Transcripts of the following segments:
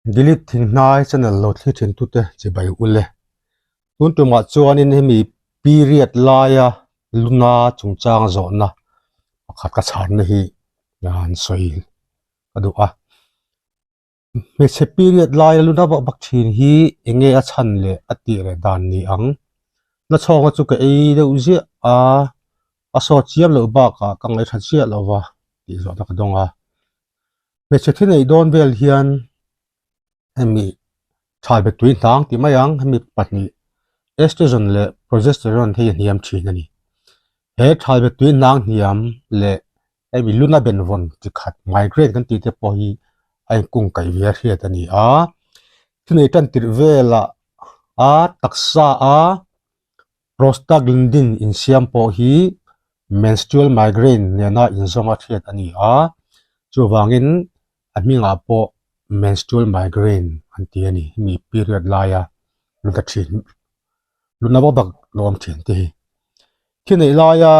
Delete Thinghnai channel lo thlir thin tute chibai ul e. Tun tumah chuanin hemi period laia luna chungchang zawhna pakhat ka chhanna hi an sawi ka duh a. Hmeichhe period laia luna vak vak thin hi eng nge a chhan leh a tih leh dan ni ang. Nachhawkna chu ka ei deuh ziah a, a sawt chiam loh bakah ka ngaihthla chiah lo va tih zawhna ka dawng a. Hmeichhe thi neih dawn vel hian hemi thalbe tui hnang tih mai ang hemi pahnih estrogen leh progesterone hei a hniam thin a ni. He thalbe tui hnang hniam leh hemi luna benvawn chi khat migraine kan tih te pawh hi a inkung kaih ve a hriat a ni a. Thi nei tan tirh velah a taksa a Prostaglandin insiam pawh hi menstrual migraine nena inzawng a hriat a ni a, chuvangin a hmingah pawh menstrual migraine an ti a ni, hemi period laia luna thin, luna vak vak lo awm thin te hi. Thi neih laia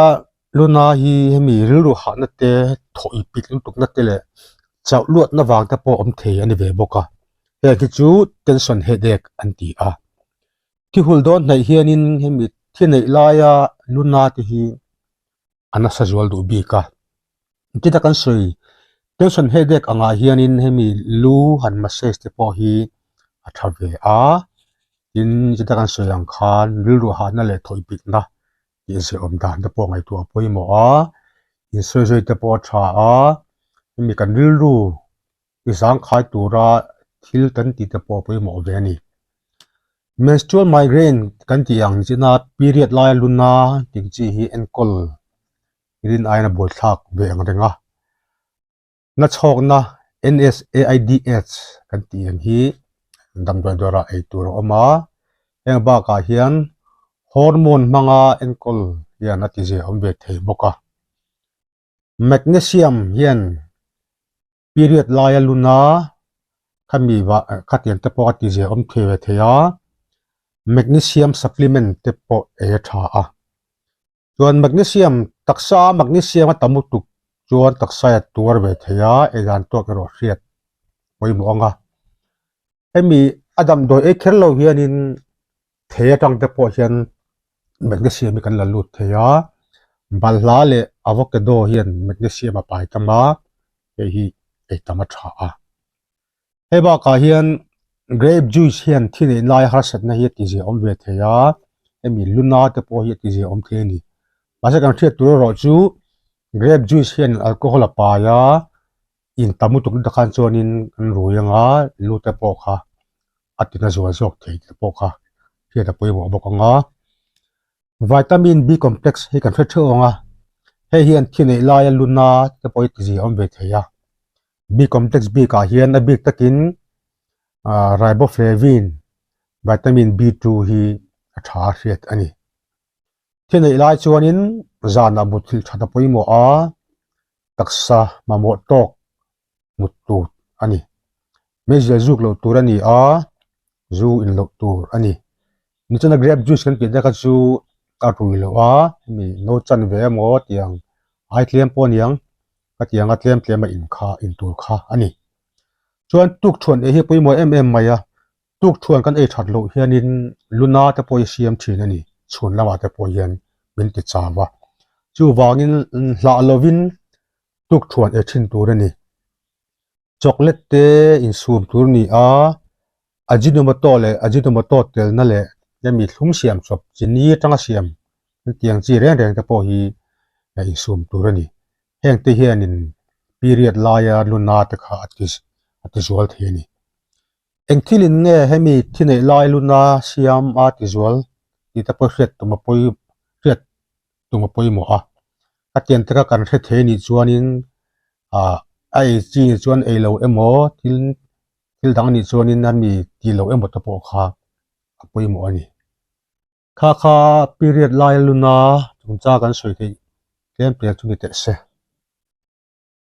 luna hi hemi rilru hahna te, thawh ipik lutukna te leh chauh luatna vang te pawh awm thei a ni ve bawk a, heng hi chu tension headache an ti a. Thi hul dawn hnaih hianin hemi thi neih laia luna te hi a nasa zual duh bik a. Engtin tak an sawi, tension headache angah hianin hemi lu han massage te pawh hi a tha ve a, tin engtin tak an sawi ang khan rilru hahna leh thawhpikna tih ziahawm dan te pawh ngaihtuah a pawimawh a, insawizawi te pawh a tha a, hemi kan rilru i zangkhai tura thil kan tih te pawh a pawimawh ve a ni. Menstrual migraine kan tih ang china period laia luna tih chi hi enkawl rin aiin a buaithlak ve ang reng a. Nachhawkna NSAIDs kan tih ang hi damdawi dawrah ei tur a awm a, heng bakah hian hormone hmanga enkawl hian a ti ziahawm ve thei bawk a. Magnesium hian period laia luna khami vah khatiang te pawh a ti zia awm thei ve thei a, magnesium supplement te pawh ei a tha a. Chuan magnesium taksa a magnesium a tam lutuk chuan taksa a tuar ve thei a, ei dan tawk erawh hriat pawimawh ang a. Hemi a damdawi ei kher lo hianin thei atang te pawh hian magnesium hi kan la lut thei a, balhla leh avocado hian magnesium a pai tam a, hei hi ei tam a tha a. Hei bakah hian grape juice hian thi neih lai harsatna hi a ti ziah awm ve thei a, hemi luna te pawh hi a ti ziah awm thei a ni. Mahse kan hriat tur erawh chu grape juice hian alcohol a pai a, in tam lutuk lutuk khan chuanin an rui anga lu te pawh kha a tina zual zawk thei te pawh kha hriat a pawimawh bawk ang a. Vitamin B complex hi kan hre theuh ang a, hei hian thi neih laia luna te pawh hi ti zia awm ve thei a. B complex bikah hian a bik takin ah riboflavin vitamin B2 hi a tha a hriat a ni. Thi neih lai chuanin zanah mutthilh that a pawimawh a, taksa mamawh tawk mut tur a ni. Meizial zuk loh tur a ni a, zu in loh tur a ni. Nichina grape juice kan tih te kha chu a rui loh a, hemi no chan ve emaw tiang ai tlem pawh a niang ka tiang a tlem tlem a in kha in tur kha a ni. Chuan tukthuan ei hi a pawimawh em em mai a, Tukthuan kan ei that loh hianin luna te pawh hi siam thin a ni, chhun lamah te pawh hian min ti chau a. Chuvangin hlah lovin tukthuan ei thin tur a ni. Chocolate te insum tur a ni a, Ajinomoto leh Ajinomoto telna leh hemi thlum siam chawp chi ni atanga siam hetiang chi reng reng te pawh hi insum tur a ni. Heng te hianin period laia luna te kha a ti a ti zual thei a ni. Eng thil in nge hemi thi neih lai luna siam a ti zual tih te pawh hriat tum a pawi hriat tum a pawimawh a. Ka tiang te kha kan hre thei anih chuanin ah a ei chi ni chuan ei lo emaw thil thil dang anih chuanin a mi tih loh emaw te pawh kha a pawimawh a ni. Kha kha period lai luna chungchang kan sawi theih tlem tlem chu ni teh se.